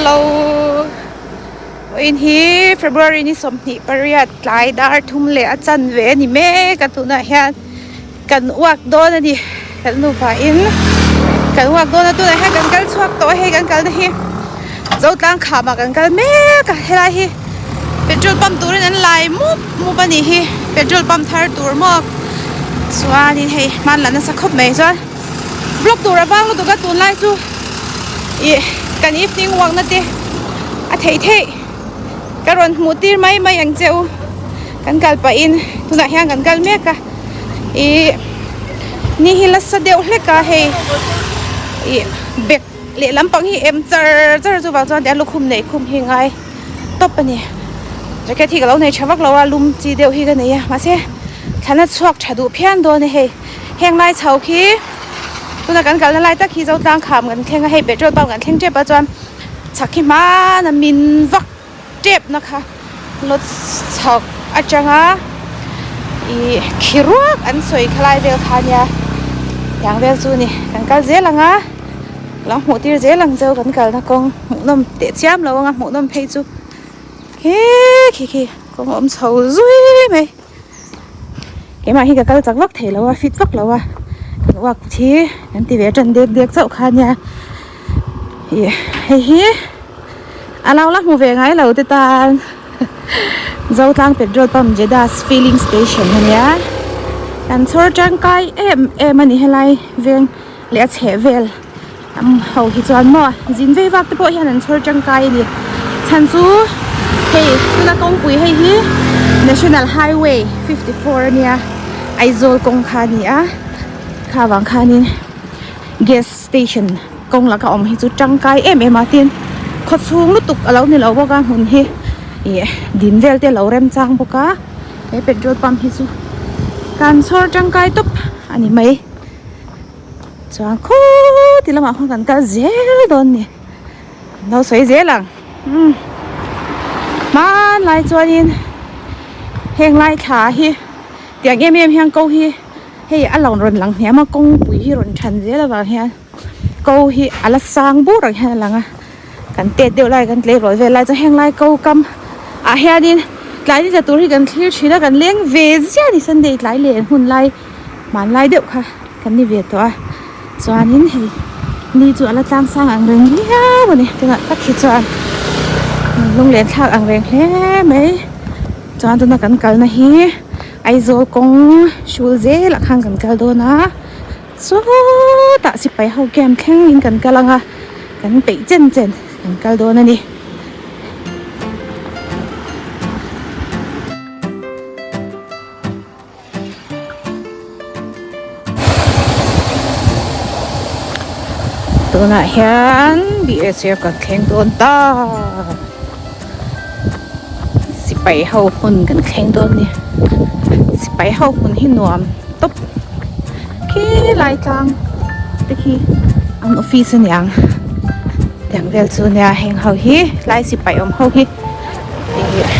Hello vawiin hi February ni 28 tlai dar thum leh a chanve a ni mek a tunah hian kan uak dawn a ni kan nupa in kan uak dawn a tunah hian kan kal chhuak tawh a hei kan kalna hi Zotlang khamah kan kal mek a helai hi petrol pump turin an lai mup mup a nih hi petrol pump thar tur maw chuanin hei hman la nasa khawp mai chuan vlog tur a vang lutuk a tunlai chu ih kan evening walk na te a theih theih ka rawn hmuh tir mai mai ang che u kan kal pah in tunah hian kan kal mek a ih ni hi nasa deuh hlek a hei ih bag lehlam pang hi em char char chuvang chuan tiang lukhum neih khum hi ngai tawp a ni jacket hi ka lo nei tha vak lo a lum chi deuh hi ka nei a mahse thlana chhuak tha duh phian dawn a hei heng lai chho khi tuna kan kalna lai tak hi Zotlang kham kan thleng a hei petrol pump kan thleng tep a chuan chhak hi hmana min vak tep na kha lot chhak atanga ih khi ruak an sawi khalai vel kha nia tiang vel chu ni kan kal zel ang a lo hmuh tir zel ang cheu kan kalna kawng hmuhnawm teh chiam lo anga hmuhnawm phei chu khi khi khi kawng a awm chho zui mai. Keimah hi ka kal chak vak thei lo a fit vak lo a kan uak thi kan ti ve tan dek dek chauh kha nia ih hei hi a lo la hmu ve ngai lo te tan Zotlang petrol pump Jeddah filling station ania kan chhawr tangkai em em a ni helai veng leh a chheh vel ho hi chuan maw zin vei vak te pawh hian an chhawr tangkai a ni chhan chu hei tuna kawngpui hei hi national highway 54 ania Aizawl kawng kha a ni a kha vang khanin gas station kawng laka awm hi chu tangkai em em a tin khaw chhung lutuk a lo ni lo bawk a hmun hi ih din vel te a lo remchang bawk a he petrol pump hi chu kan chhawr tangkai tawp a ni mai. Chuan khaw ti lamah khawn kan kal zel dawn ni an lo sawi zel ang umm hmanlai chuanin heng lai thla hi tiang em em hian ko hi hei a lo rawn lang hniam a kawngpui hi rawn than zel avang hian ko hi a la sang bur ang hian a lang a kan tet deuh lai kan tleirawl vel lai chuan heng lai ko kam ah hianin tlai ni tla tur hi kan thlir thin a kan leng ve ziah a ni sunday tlai leh hun lai hmanlai deuh kha. Kan ni ve tawh a chuanin hei ni chu a la tlang sang ang reng viau a ni tunah tak hi chuan lunglen thlak ang reng hle mai chuan tuna kan kalna hi Aizawl kawng hrul zelah khan kan kal dawn a sawtah sipai ho camp thleng in kan kal ang a kan peih chen chen kan kal dawn a ni. Tunah hian BSF kan thleng dawn ta sipai ho hmun kan thleng dawn a ni sipai ho hmun hi nuam tawp khi lai tlang te khi an office a niang tiang vel chu nia heng ho hi lai sipai awm ho hi. Ih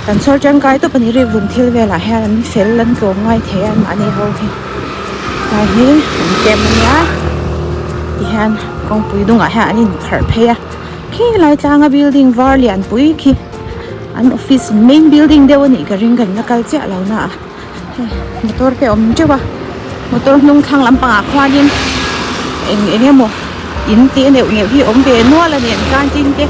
kan chhawr tangkai tawp a ni rik run thil velah hian an fel an tlawm ngai thei a mahni ho hi tlai hi an kem a nia tihian kawngpui dungah hian an inpharh phei a khi lai tlanga building var lian pui khi an office main building deuh a nih ka ring kan la kal chiah lo na a hei motor te a awm teuh a motor hnung thlang lampangah khuanin eng eng emaw in tih neuh neuh hi awm ve nual a ni an canteen te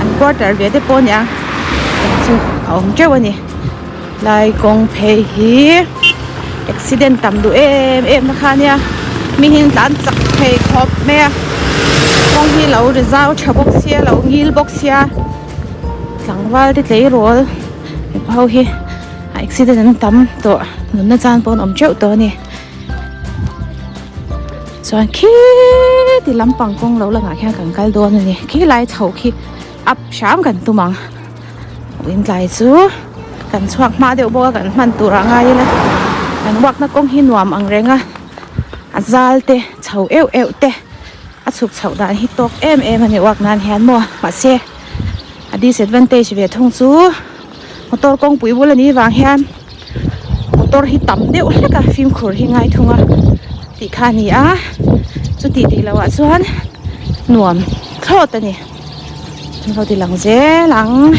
an quarter ve te pawh a nia chu a awm teuh a ni lai kawng phei hi accident tam duh em em na kha ania mi hi an tlan chak thei khawp mai a kawng hi lo ri zau tha bawk sia lo ngil bawk sia tlangval te tleirawl mipa ho hi a accident an tam tawh nunna chan pawh an awm teuh tawh a ni chuan khiti lampang kawng lo langah khian kan kal dawn a ni khi lai chho khi up hram kan tum ang in tlai chu kan chhuak hma deuh bawk a kan hman tur a ngai ila kan walk na kawng hi nuam ang reng a a zal te chho euh euh te a chhuk chhoh dan hi tawk em em a ni walk nan hian maw mahse a disadvantage ve thung chu motor kawngpui bul a nih vang hian motor hi tam deuh hlek a fimkhur hi ngai thung a tih kha a ni a chuti tih loh ah chuan nuam. thlawt a ni. Kan lo ti lang zel ang.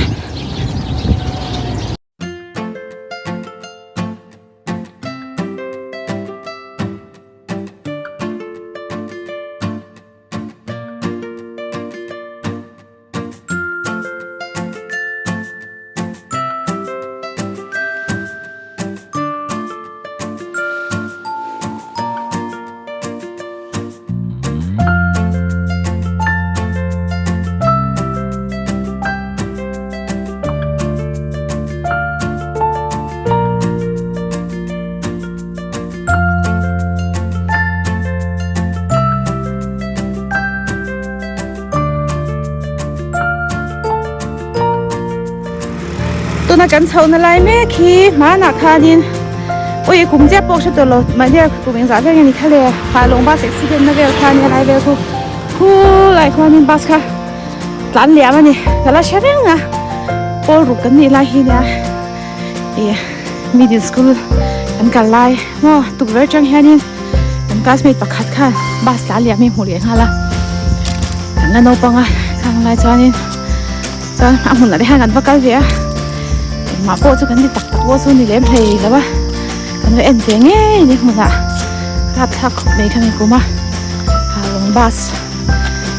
Tuna kan chhohna lai mek hi hmanah khanin ui kum chiah pawh hre tawh lo mahni kum engzah vel nge ni kha le phah lawng bus accident na vel kha ania lai vel chu khulai khuanin bus kha tlan liam a ni ka la hre reng a pawl ruk kan nih lai hi nia ih middle school kan kal lai maw tukverh atang hianin kan classmate pakhat khan bus tlan liam hi hmu leh nghal a kan la naupang a khang lai chuanin chuan a hmunah te hian kan va kal ve a engmah pawh chu kan ti tak tak pawh chu ni lem hlei lo a kan va en ve ngei ni hmunah rapthlak khawp mai kha ni kum a halawng bus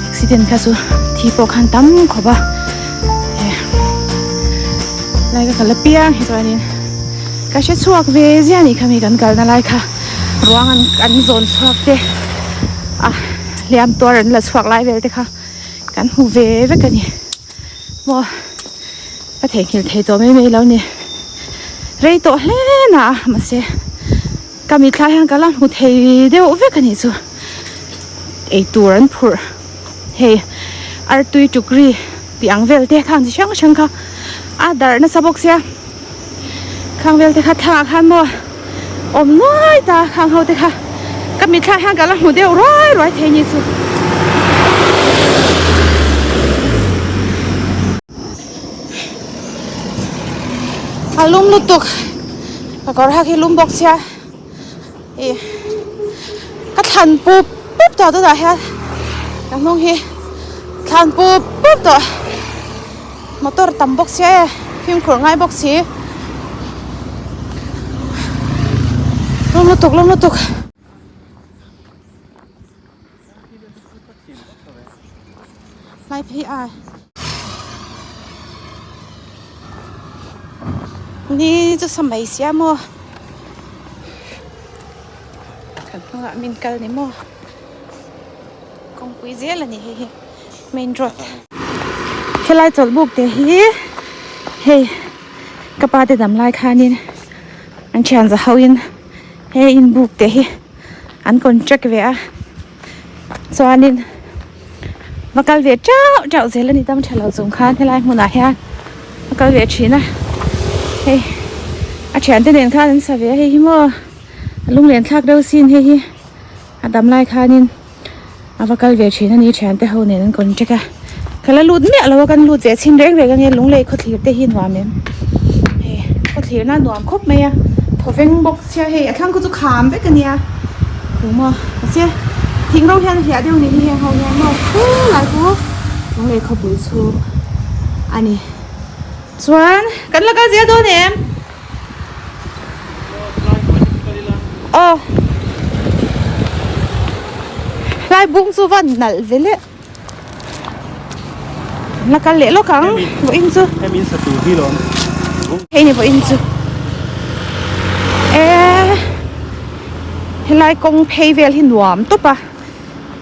accident kha chu thi pawh khan tam khawp a. Lai ka kal apiang hi chuanin ka hre chhuak ve zia anih kha mi kan kalna lai kha ruang an an zawn chhuak te a hliam tuar an la chhuak lai vel te kha kan hmu ve vek a ni maw ka theihnghilh thei tawh mai mai lo ni rei tawh hle na a mahse ka mitthla hian ka la hmu thei deuh vek a nih chu eitur an phurh. Hei artui tukri tih ang vel te khang chi hrang hrang kha a darh nasa bawk sia khang vel te kha thlangah khan maw awm nuai ta khang ho te kha ka mitthla hian ka la hmu deuh ruai ruai thei ni chu. A lum lutuk ka kawr hak hi lum bawk sia. Ih ka thlan pup pup tawh tunah hian ka hnung hi thlan pup pup tawh motor tam bawk sia e fimkhur ngai bawk si lum lutuk lum lutuk. Lai phei ai. Ni chu sa mai sia maw. Kan hnungah min kal ni maw. Kawngpui zel a ni hei hi main road. Helai chawlhbuk te hi hei ka pa te dam lai khanin an thian za ho in he inbuk te hi an contract ve a chuanin va kal ve teuh teuh zel a ni dam tha lo chung khan helai hmunah hian a kal ve thin a hei a thiante nen khan an sa ve a hei hi maw a lunglen thlak deuh sin hei hi a dam lai khanin a va kal ve thin a ni thiante ho nen an contract a ka la lut miah lo a kan lut ve chhin reng reng ange lunglei khawthlir te hi nuam em hei khawthlir na nuam khawp mai a thawveng bawk sia hei a thlang khu chu kham vek a nia khu maw mahse thing ro hian a hliah deuh ni hi heng ho hian maw khulai khu lunglei khawpui chhung a ni chuan kan la kal zel dawn em. Aw Lai bung chu va nalh ve le La kal leh lawk ang vawiin chu Hemi in sa tur hi lawm Hei ni vawiin chu Eee Helai kawng phei vel hi nuam tawp a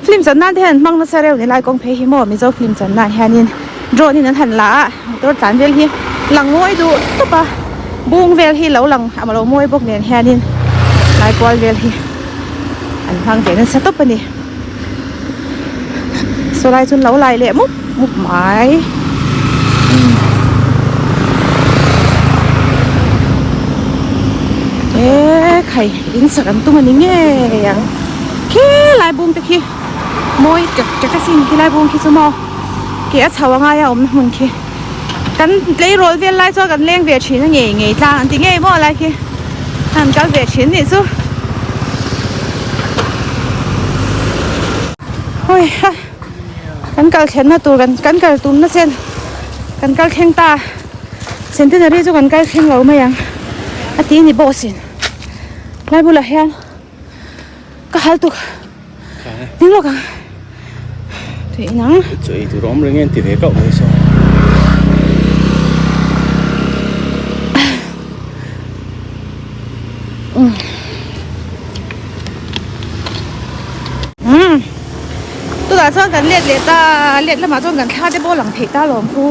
Film chan nan te hian an hmang nasa reuh ni lai kawng phei hi maw Mizo film chan nan hianin drone in an han la a motor tlan vel hi lang mawi duh tawp a bung vel hi lo lang a lo mawi bawk nen hianin lai kual vel hi an hmang ve nasa tawp a ni saw lai chu an lo lai leh mup mup mai. Eee khai in sak an tum a ni ngei ang. Khi lai bung te khi mawi tek tek asin khi lai bung khi chu maw ke a chho angai a awmna hmun khi kan tleirawl vel lai chuan kan leng ve thin a ngei ngei tlang an ti ngei maw lai khi an kal ve thin nih chu hawi ha. Kan kal thlenna tur kan kan kal tumna chen kan kal thleng ta centenary chu kan kal thleng lo mai ang a ti ni bawk asin lai bulah hian ka hal tuk ding lawk ang tui inang chu ei tur awm reng e an ti ve kauh mai saw. Umm tunah chuan kan let leh ta let lamah chuan kan thla te pawh lang theih ta lawm khu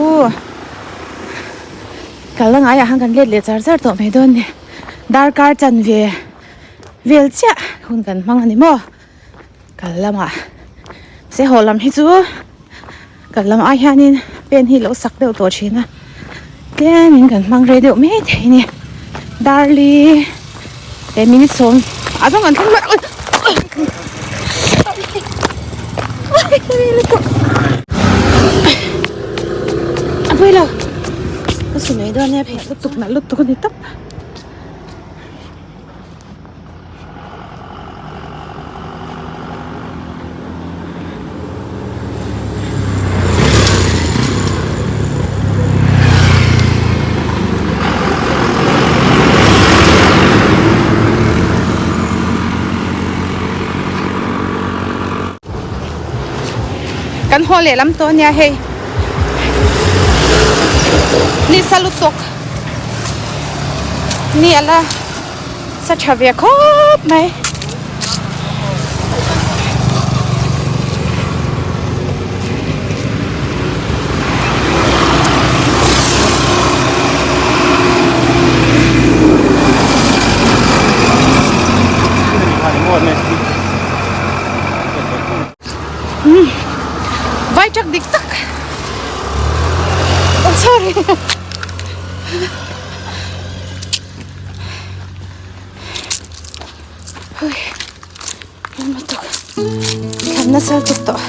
kal la ngaiah khan kan let leh char char tawh mai dawn ni darkar chanve vel chiah hun kan hmang a ni maw kal lamah se haw lam hi chu kal lam ai hianin pen hi lo sak deuh tawh thin a tlemin kan hmang rei deuh mai thei a ni darli leh minute sawm ah chuan kan thleng mai a pawi lo ka su mai dawn nia phei lutuk nalh lutuk a ni tawp. Kan haw leh lam tawh ania hei ni sa lutuk ni ala sa tha ve khawp mai. Vai truck dik tak oh sorry hui lutuk thlan nasa lutuk tawh.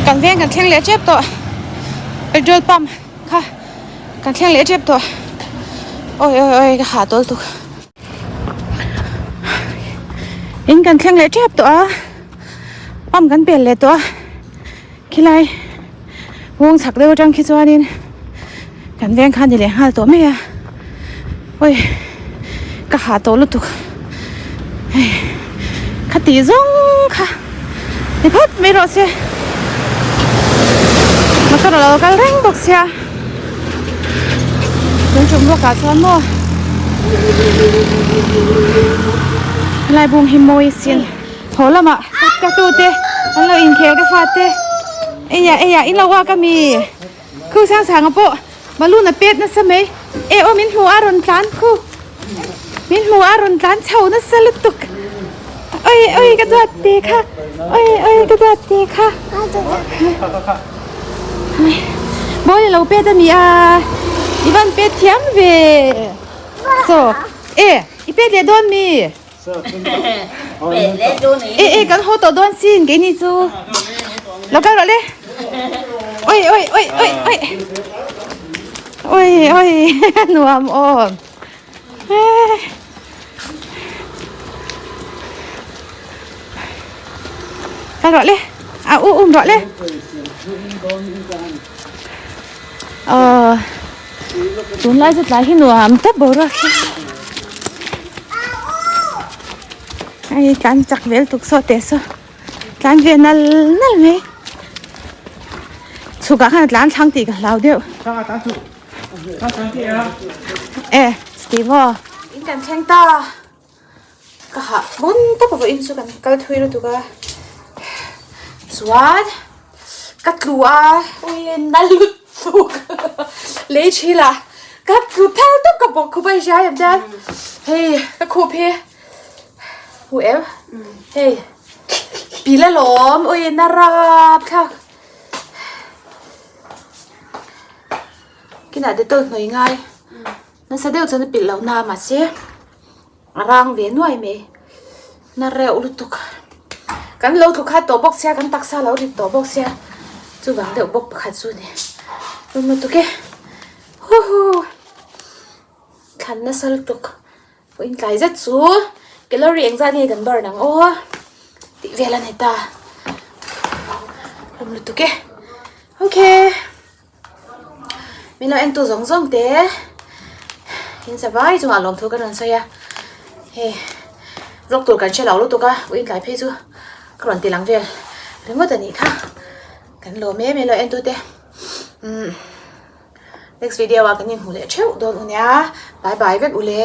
Kan veng kan thleng leh tep tawh petrol pump kha kan thleng leh tep tawh awi awi awi ka hah tawl tuk in kan thleng leh tep tawh a pump kan pel leh tawh a khilai nghawng chhak deuh atang khi chuanin kan veng kha a ni leh nghal tawh mai a awi ka hah tawh lutuk hei kha tih zawng kha ni phawt mai rawh se motor a lo kal reng bawk sia tun tum bawk ah chuan maw helai bung hi mawi sin. Thaw lamah ka tute an lo inkhel ka fate eia eia in lo walk ami khu sang sanga pawh balloon a pet nasa mai e aw min hmu a rawn tlan khu min hmu a rawn tlan chho nasa lutuk oi oi ka duat te kha oi oi ka duat te kha ball a lo pet ami a i van pet thiam ve so e i pet leh dawn mi. E e kan haw tawh dawn sin keini chu lo kal rawh le oi oi oi oi oi oi oi nuam awm kal rawh le a u um rawh le ờ Tunlai chu tlai hi nuam tawp boruak hi hei tlan chak vel tuk saw teh saw tlan ve nal nal mai chhuk ah khan a tlan thlang tih ka hlau deuh. E chuti maw in kan thleng ta ka hah hmun tawp a vawiin chu kan kal thui lutuk a chuan ka tlu a ui na lutuk lei thil a ka tlu phel tawp ka bawk khup a i hria em chuan hei ka khup hi hmu em hei pil alawm ui na rapthlak. Kinah dettol hnawih ngai nasa deuh chuan a pilh loh na mahse a rang ve nuai mai na reuh lutuk kan lo tlu khat tawh bawk sia kan taksa lo rit tawh bawk sia chuvang deuh bawk pakhat chu a ni lawm lutuk e huhu thlan nasa lutuk pawhin tlai zet chu calorie engzat nge kan burn ang aw tih vel a ni ta lawm lutuk e okay. Min lo entu zawng zawng te in savai chungah lawmthu ka rawn sawi a hei vlog tur kan hre lo lutuk a vawiin tlai phei chu ka rawn ti lang vel ringawt a nih kha kan lawm em em lo entu te umm next video ah kan inhmu leh theuh dawn u nia bye bye vek u le.